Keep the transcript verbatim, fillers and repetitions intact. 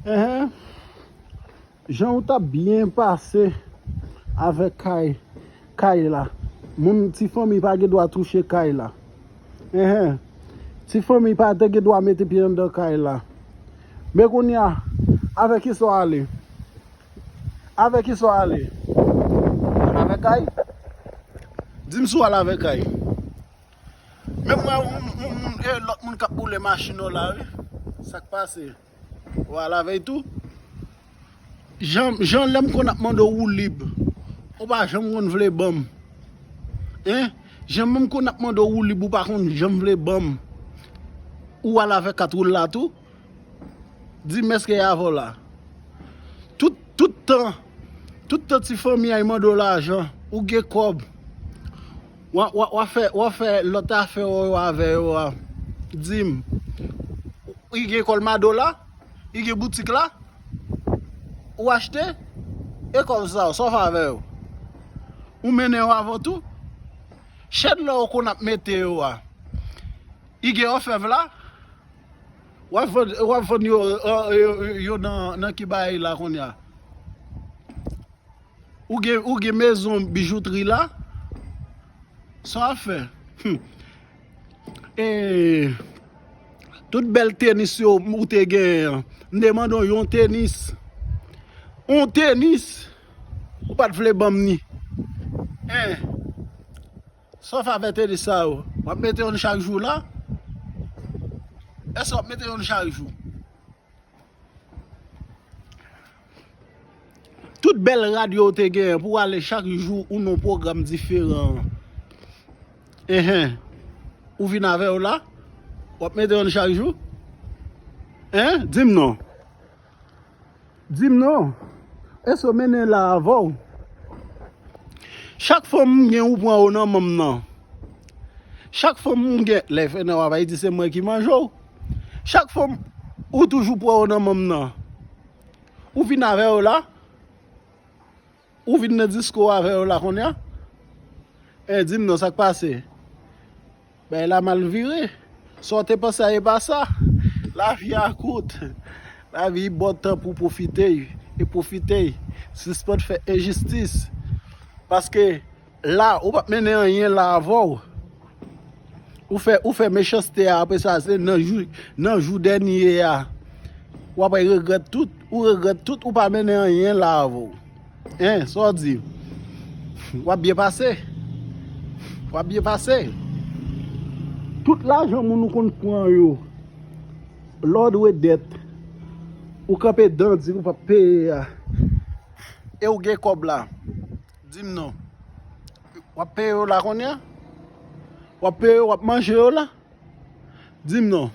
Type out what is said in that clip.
Enhen. Jan ou t ap byen pase avèk kay, kay la. Moun, ti fanmi pa gen dwa touche kay la. Enhen. Ti fanmi pa te gen dwa mete pye anndan kay la. Men kounye a, avè kisa w ale? Avè kisa w ale? Avè kay? Di m si w al avè kay. Men m wè yon, yon moun, e, lòt moun k ap boule machin w la, wi. Sa k pase? Ou al avè l tou? Jan, jan lè m konn ap mande w woulib, ou pa janm konn vle ban m. Hein? Jan m konn ap mande w woulib, ou pa konn janm vle ban m. Ou al avè kat woul la tou? Di m èske y avè w la? Tout, tout tan, tout tan ti fanmi a y mande w lajan, ou gen kòb. W a, w a, w a fè, w a fè lòt afè w yo avè yo a. Di m, li gen kòlmado la? Li gen boutik la? Ou achte? E kòb sa yo, sa w fè avè yo? Ou mennen yo avè w tou? Chèn la w konn ap mete yo a, li gen òfèv la? W ap vann, w ap vann yo, yo, yo, yo nan, nan ki bagay la kounye a? Ou gen, ou gen mezon bijoutri la? Sa w ap fè? Hum. E tout bèl tenis yo ou te genyen an, m te mande w yon tenis. Yon tenis, ou pa t vle ban m ni. Hein. Sa w fè avè tenis sa yo? W ap mete youn chak jou la? Èske w ap mete youn chak jou? Tout bèl rad yo w te genyen pou w ale chak jou ou nan pwogram diferan an. Enhen. Ou vin avè yo la? W ap mete youn chak jou? Hein? Di m non. Di m non. Èske w mennen la avè w? Chak fanm m gen ou pran yo nan men m nan. Chak fanm m gen, lè fè nan w ap di se mwen ki manje w. Chak fanm ou toujou pran yo nan men m nan. Ou vin avè yo la? Ou vin nan disko avè yo la kounye a? Eh, di m non, sa k pase? Bagay la mal vire. Sa w te panse a e pa sa. Lavi a kout. Lavi bò tan pou pwofite. E pwofite. Sispann fè enjistis. Paske la, ou p ap mennen anyen la avè w. Ou fè, ou fè mechanste a, apre sa, se nan jou, nan jou dènye a, w ap regrèt tout, ou regrèt tout, ou pa mennen anyen la avè w. Hein, sa w di? W ap byen pase. W ap byen pase. Tout lajan moun ou konn pran yo, lè w dwe dèt, ou kanpe dan di ou p ap peye a, e ou gen kòb la. Di m non. W ap peye yo la kounye a? W ap peye yo, w ap manje yo la? Di m non.